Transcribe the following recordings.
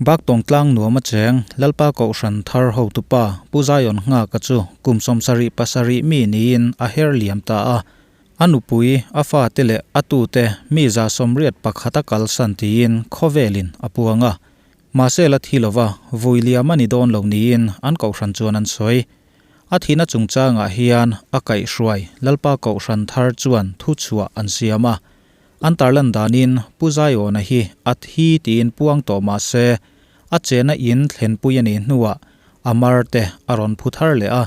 Baktawng tlang nuam a cheng Lalpa Kohhran thar hotupa Pu Zion Nghaka chu kum 77 mi niin a her liam ta a. A nupui, a fate leh a tute mi 81 a kalsan tiin khawvelin a puang a. Mahse la thi lova vui liam a ni dawn lo niin an kohhran chuan an sawi. A thihna chungchangah hian a kaihhruai Lalpa Kohhran thar chuan thuchhuah an siam a. An tarlan danin Pu Zaiawna hi a thi tiin puang tawh mah se a chena in thlenpui a nih hnuah a mar te a rawn phu thar leh a.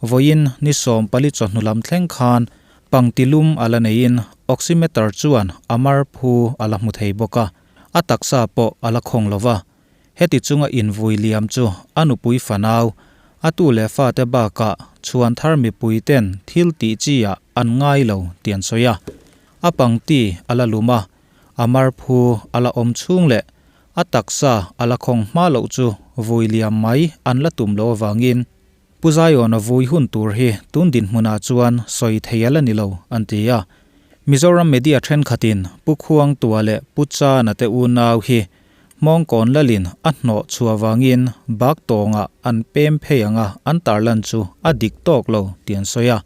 Vawiin ni 14 chawhnu lam thleng khan pangti lum a la neiin oximeter chuan a mar phu a la hmu thei bawk a, a taksa pawh a la khawng lo va. Heti chunga invui liam chu a nupui fanau, a tu leh fate bakah chhuan thar mipui ten thil tih chi ah an ngai lo tih an sawi a. A pangti a la lum a, a mar phu a la awm chhung leh a taksa a la khawng hma loh chu vui liam mai an la tum lo avangin Pu Zaiawna vui hun tur hi tun dinhmunah chuan sawi thei a la ni lo, an ti a. Mizoram media thenkhatin Pu Khuangtua leh Pu Chana te unau hi Hmawngkawn lalin a hnawh chhuah vangin Baktawngah an pem phei anga an tarlan chu a dik tawk lo tih an sawi a.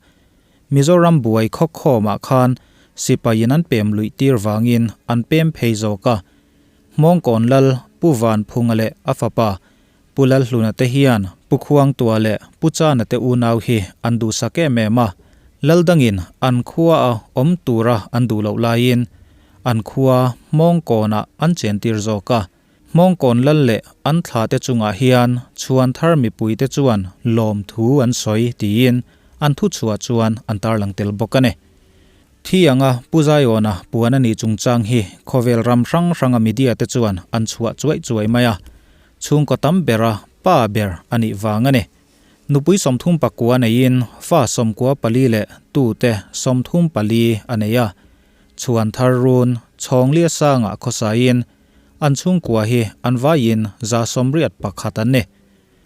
Mizoram buai khawkkhawmah khan sipaiin an pem luih tir vangin an pem phei zawk a. Hmawngkawn lal Pu Vanphunga leh a fapa Pu Lalhluna te hian Pu Khuangtua leh Pu Chana te unau hi an duhsak em em a, Laldangin an khua a awm tura an duh loh laiin an khua Hmawngkawnah an chentir zawk a. Hmawngkawn lal leh an thla te chungah hian chhuan thar mipui te chuan lawmthu an sawi tiin an thuchhuah chuan an tarlang tel bawk a ni. Thi anga Pu Zaiawna puan a nih chungchang hi khawvel ram hrang hranga media te chuan an chhuah chuaih chuaih mai a. Chhungkaw tam bera pa ber a nih vang a ni. Nupui 39 neiin fa 94 leh tute 34 a nei a. Chhuan thar run chhawnglia sangah khawsaiin an chhungkua hi an vaiin 81 an ni.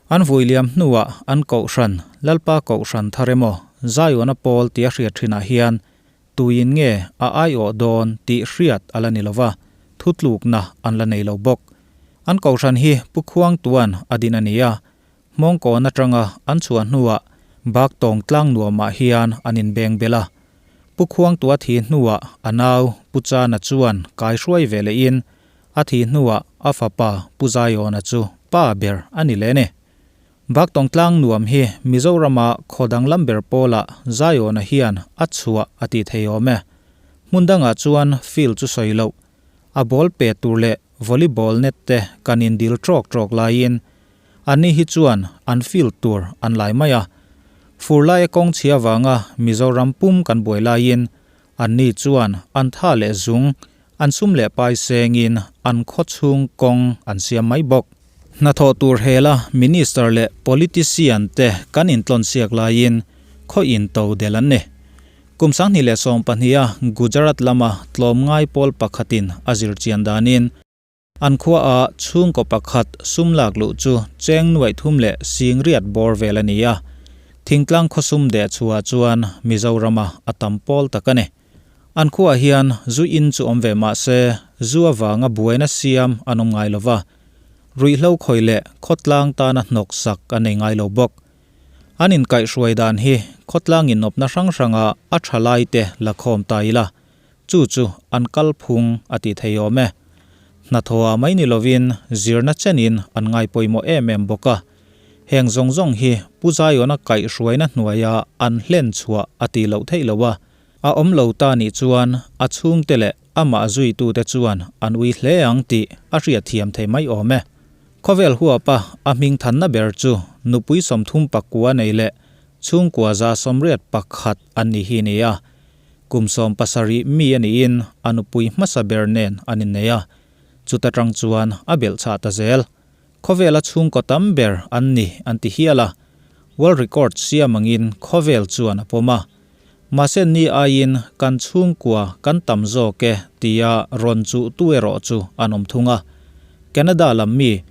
An vui liam hnuah an kohhran, Lalpa kohhran thar emaw Zaiawna pawl tia hriat thinah hian tuin nge a aiawh dawn tih hriat a la ni lova, thutlukna an la nei lo bawk. An kohhran hi Pu Khuangtuan a din a ni a, Hmawngkawn atanga an chhuah hnuah Baktawng tlang nuamah hian an inbeng bel a. Pu Khuangtua thi hnuah a nau Pu Chana chuan kaihruai ve lehin a thi hnuah a fapa Pu Zaiawna chu pa ber a ni leh a ni. Baktawng tlang nuam hi Mizorama khaw danglam ber pawlah Zaiawna hian a chhuah a tih thei awm e. Hmun dangah chuan field chu sawi loh, a ball pe tur leh volleyball net te kan indil trawk trawk laiin anni hi chuan an field tur an lai mai a. Fur laia kawng chhia vanga Mizoram pum kan buai laiin anni chuan an tha leh zung, an sum leh pai sengin an khaw chhung kawng an siam mai bawk. Hnathawh tur hela minister leh politician te kan intlawn siak laiin khaw into del an ni. Kum 2012 a Gujarat lama tlawmngai pawl pakhatin a zir chian danin an khua a chhungkaw pakhat sum lak luh chu cheng nuaih thum leh sing riat bawr vel a ni a. Thingtlang khaw sum deh chhuah chuan Mizorama a tam pawl tak a ni. An khuaah hian zu in chu awm ve mah se zu avanga buaina siam an awm ngai lova, ruihhlo khawi leh khawtlang tana hnawk sak an nei ngai lo bawk. An inkaihhruai dan hi khawtlang inawpna hrang hranga a tha lai te la khawm ta ila, chu chu an kalphung a tih thei awm e. Hnathawhah mai ni lovin zirna chenin an ngai pawimawh em em bawk a. Heng zawng zawng hi Pu Zaiawna kaihhruaina hnuaia an hlen chhuah a tih loh theih lo a, a awm lo ta nih chuan a chhungte leh amah zuitute chuan an ui hle ang tih a hriatthiam thei mai awm e. Khawvel huapa a hming thanna ber chu nupui 39 nei leh chhungkua 181 an ni hi ni a. Kum 17 mi a niin a nupui hmasa ber nen an innei a, chuta tang chuan a belh chhah ta zel. Khawvela chhungkaw tam ber an ni an ti hial a, world record siam angin khawvel chuan a pawm a. Mahse ni aiin kan chhungkua kan tam zawk e tia rawn chuh tu erawh chu an awm thung a. Canada lam mi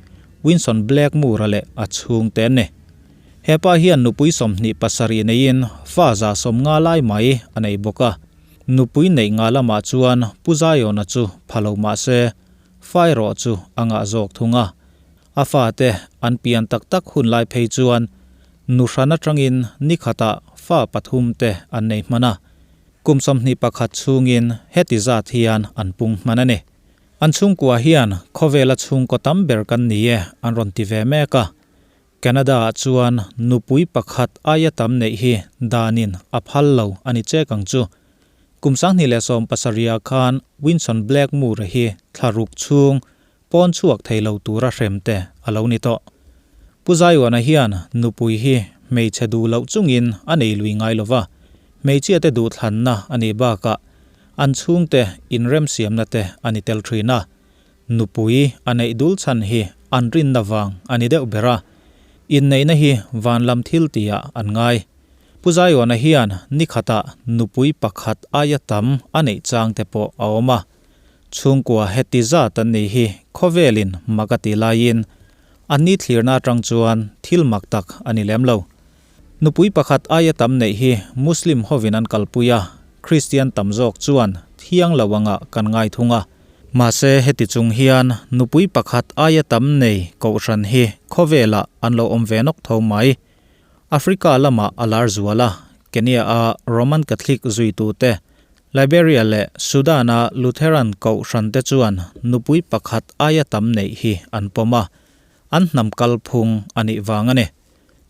Winson Blackmore-a leh a chhungte an ni. Hepa hian nupui 27 neiin fa 150 lai mai a nei bawk a. Nupui neih nga lamah chuan Pu Zaiawna chu pha lo mah se fa erawh chu a ngah zawk thung a. A fate an pian tak tak hun lai phei chuan nu hran atangin ni khatah fa pathum te an nei hman a. Kum 21 chhungin heti zat hian an pung hman a ni. An chhungkua hian khawvela chhungkaw tam ber kan ni e an rawn ti ve mek a. Canada-ah chuan nupui pakhat aia tam neih hi danin a phal lo a ni chek ang chu. Kum 2017-ah khan Winson Blackmore-a hi thla ruk chhung pawn chhuak thei lo tura hrem te a lo ni tawh. Pu Zaiwana hian nupui hi hmeichhe duh loh chungin a nei lui ngai lo va, hmeichhiate duhthlanna a nih bakah an chhungte inremsiamna te a ni tel thin a. Nupui a neih dul chhan hi an rinna vang a ni deuh ber a, inneihna hi van lam thil tihah an ngai. Pu Zaiwana hian ni khatah nupui pakhat aia tam a neih chang te pawh a awm a. Chhungkua heti zat an nih hi khawvelin mak a ti laiin an ni thlirna atang chuan thil mak tak a ni lem lo. Nupui pakhat aia tam neih hi Muslim hovin an kalpui a, Kristian tam zawk chuan thiang lo angah kan ngai thung a. Mahse heti chung hian nupui pakhat aia tam nei kohhran hi khawvelah an lo awm ve nawk tho mai. Africa lamah a lar zual a, Kenya-a Roman Catholic zuitute, Liberia leh Sudan-a Lutheran kohhran te chuan nupui pakhat aia tam neih hi an pawm a, an hnam kalphung a nih vang a ni.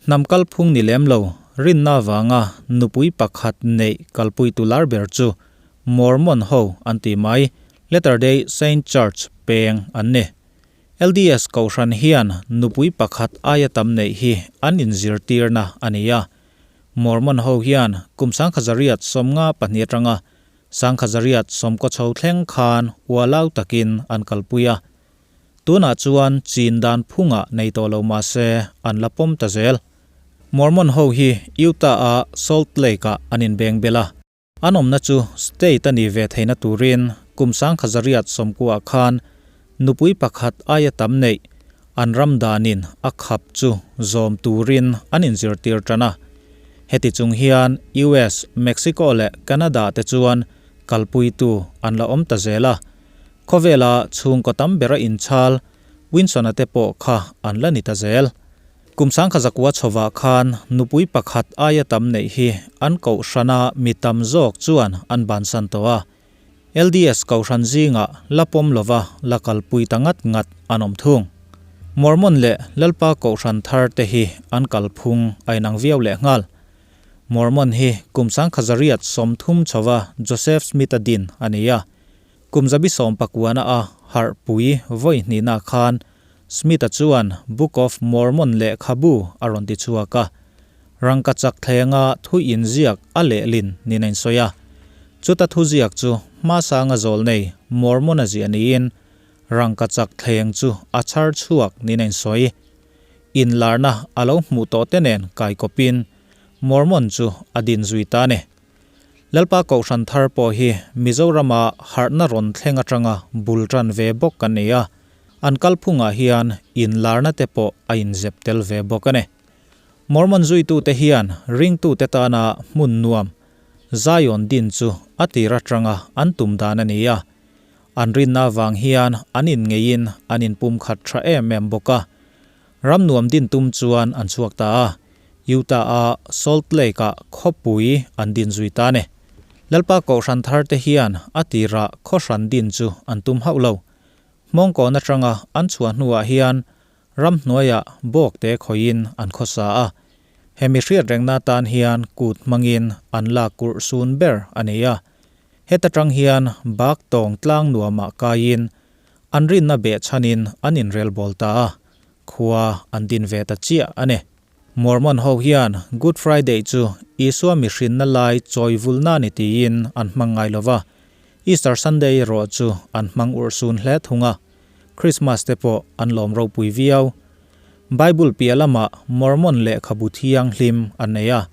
Hnam kalphung ni lem lo, rinna vanga nupui pakhat neih kalpui tu lar ber chu Mormon ho an ti mai, Latter-day Saint Church peng an ni. LDS Kohhran hian nupui pakhat aia tam neih hi an inzirtirna a ni a. Mormon ho hian kum 1892 atanga 1890 chho thleng khan ualau takin an kalpui a. Tunah chuan chin dan phungah nei tawh lo mah se an la pawm ta zel. Mormon ho hi Utah-a Salt Lake-ah an inbeng bel a. An awmna chu state a nih ve theihna turin kum 1990 khan nupui pakhat aia tam neih an ram danin a khap chu zawm turin an inzirtir tan a. Heti chung hian US, Mexico leh Canada te chuan kalpuitu an la awm ta zel a. Khawvela chhungkaw tam bera inchhal Winson-a te pawh kha an la ni ta zel. Kum 1900 chhovah khan nupui pakhat aia tam neih hi an kohhrana mi tam zawk chuan an bansan tawh a. LDS kohhran zingah la pawm lova la kalpui ta ngat ngat an awm thung. Mormon leh Lalpa kohhran thar te hi an kalphung a inang viau lehnghal. Mormon hi kum 1830 chhova Joseph Smith-a din a ni a. Kum 19 a a harhpui vawi hnihna khan Smith-a chuan Book of Mormon lehkhabu a rawn ti chhuak a. Rangkachak thlenga thu inziak a lehlin niin a insawi a. Chuta thuziak chu hmasanga zawl nei Mormon-a ziah niin rangkachak thleng chu a chhar chhuak niin a insawi. Inlarna a lo hmuh tawh te nen kaikawpin Mormon chu a din zui ta a ni. Lalpa Kohhran thar pawh hi Mizorama harhna rawn thleng atanga bul tan ve bawk kan ni a, an kalphungah hian inlarna te pawh a inzep tel ve bawk a ni. Mormon zuitute hian ringtute tana hmun nuam, Zion din chu a tir atanga an tum dan a ni a. An rinna avang hian an inngeiin an inpumkhat tha em em bawk a. Ram nuam din tum chuan an chhuak ta a, Utah-a Salt Lake-ah khawpui an din zui ta a ni. Lalpa Kohhran thar te hian a tirah khaw hran din chu an tum hauh lo. Hmawngkawn atanga an chhuah hnuah hian ramhnuaiah bawk te khawihin an khawsa a. Hemi hriat rengna atan hian kut hmangin an lak kurh sun ber a ni a. Heta tang hian bak tawng tlang nuamah kaiin An rinna behchhanin an inrelbawl ta a, khua an din ve ta chiah a ni. Mormon ho hian Good Friday chu Isua mihrinna lai chawivulna ni tiin an hmang ngai lo va, Easter Sunday erawh chu an hmang urhsun hle thung a, Christmas te pawh an lawm ropui viau. Bible piah lamah Mormon lehkhabu thianghlim an nei a.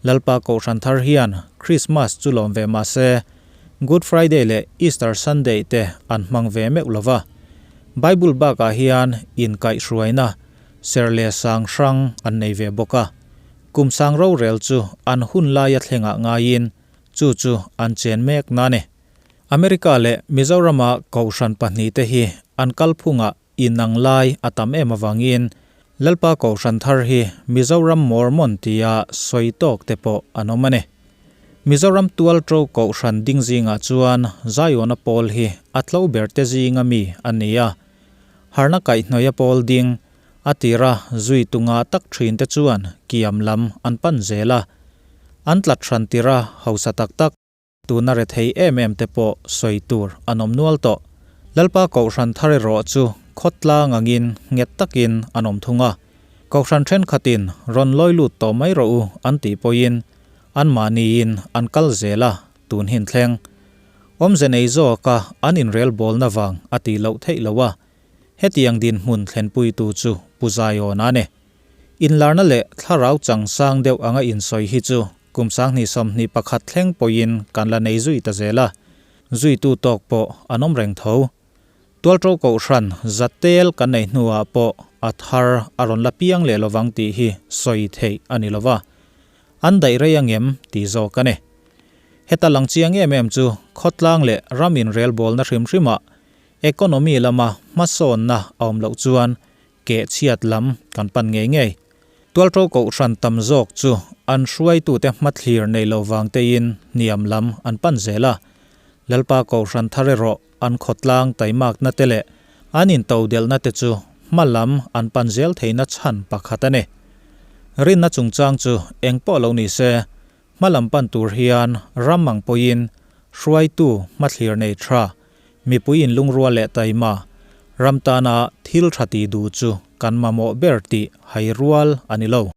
Lalpa Kohhran thar hian Christmas chu lawm ve mah se, Good Friday leh Easter Sunday te an hmang ve meuh lo va. Bible bakah hian inkaihhruaina serh leh sang hrang an nei ve bawk a. Kum sang rorel chu an hun laia thlengah ngaiin chu chu an chen mek na ni. America leh Mizorama Kohhran pahnihte hi an kalphungah. inang lai a tam em avangin Lalpa Kohhran thar hi Mizoram Mormon tia sawi tawk te pawh an awm a ni. Mizoram tualṭo Kohhran ding zingah chuan Zion-a pawl hi a tlo ber te zinga mi a ni a. Harna kaihhnawih a pawl ding, a tira zui tu ngah tak ṭhin te chuan kiam lam an pan zel a. An tlat hran tira hausa tak tak, tuna rethei em em te pawh sawi tur an awm nual tawh. Lalpa Kohhran thar erawh chu khawtlang angin nghet takin an awm thung a. Kohhran thenkhatin rawn lawi lut tawh mai rawh u an tih pawhin anmahniin an kal zel a, tun hin thleng. Awmze nei zawka an inrelbawlna vang a tih loh theih loh a, hetiang dinhmun thlenpuitu chu Pu Zion a ni. Inlarna leh thlarau chang sang deuh anga insawi hi chu kum 2021 thleng pawhin kan la nei zui ta zel a, zuitu tawk pawh an awm reng tho. Tualṭo Kohhran zatel kan nei hnuah pawh a thar a rawn la piang leh lovang tih hi sawi theih a ni lova, an daih rei angem tih zawk a ni. Heta lang chiang em em chu khawtlang leh ram inrelbawlna hrim hrimah economy lama hmasawnna a awm loh chuan keh chhiat lam kan pan ngei ngei. Tualṭo Kohhran tam zawk chu an hruaitute hmathlir nei lo vang tein hniam lam an pan zel a. Lalpa Kohhran thar erawh an khawtlang taimakna te leh an intodelhna te chu hma lam an pan zel theihna chhan pakhat a ni. Rinna chungchang chu eng pawh lo ni se, hma lam pan tur hian ram ang pawhin hruaitu hmathlir nei tha, mipui inlungrual leh taima, ram tana thil tha ti duh chu kan mamawh ber tih hai rual a ni lo.